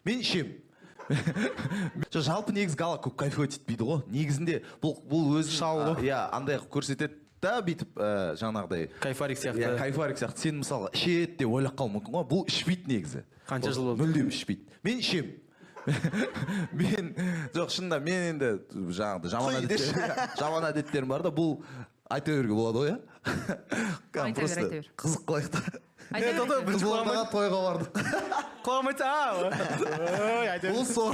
Мен ішемін. Жоқ, жалпы негізі Гала көп кайфовать етпейді ғой негізінде. Бұл өзі Шал ғой. Иә, андай қылып көрсетеді да, бүйтіп, жаңағыдай Кайфарик сияқты. Иә, кайфарик сияқты. Сен, мысалға, ішеді деп ойлап қалуың мүмкін ғой. Бұл ішпейді негізі. Қанша жыл болды? Мүлдем ішпейді. Мен ішемін. Мен, жоқ, шынында мен енді жаңағыдай жаман Құй деші. Жаман әдеттерім бар да. Бұл айта беруге болады ғой, иә? Айта бер, Просто айта бер. қызық қылайық та. Айта бер, айта бер. Қызылордаға тойға бардық. Құлағым айтса, а, ой, айта бер. Бұл сор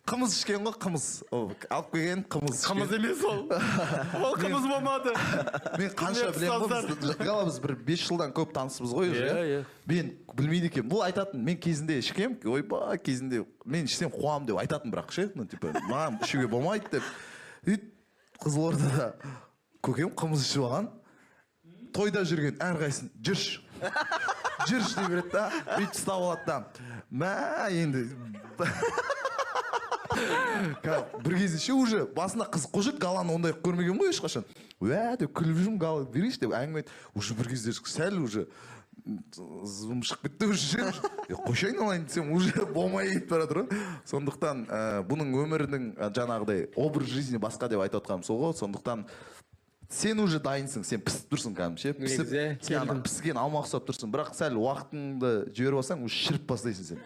қымыз ішкен ғой, қымыз. О, алып келген қымыз ішкен. Қымыз емес ол, ол қымыз болмады. Мен қанша Құрметті білемін ғой, ұстаздар. біз, Гала, біз бір 5 жылдан көп таныспыз ғой уже. Иә, Иә. иә. Мен білмейді екенмін. Бұл айтатын: «Мен кезінде ішкем, ойбай, кезінде мен ішсем, қуамын», — деп айтатын. Бірақ ше, ну типа, маған ішуге болмайды деп. И Қызылордада көкем қымыз ішіп алған. Тойда жүрген әрқайсысын «Жүрші, жүрші» дей береді да, бүйтіп ұстап алады да. Мә, енді бір кезде ше, уже басында қызық қойып жүрді. Галаны ондай қылып көрмегенмін ғой ешқашан. «Уә» деп күліп жүрмін. «Гала, берейінші», — деп әңгіме айт. Уже бір кезде сәл уже зым шығып кетті уже ше. «Е, қойшы айналайын», — десем, уже болмай кетіп бара жатыр ғой. Сондықтан бұның өмірінің, жаңағыдай образ жизни басқа деп айтып отқаным сол ғой. Сондықтан сен уже дайынсың, сен пісіп тұрсың кәдімгі ше, пісіп. Негізі, Сен ана келдім. піскен алма ұқсап тұрсың, бірақ сәл уақытыңды жіберіп алсаң, уже шіріп бастайсың сен.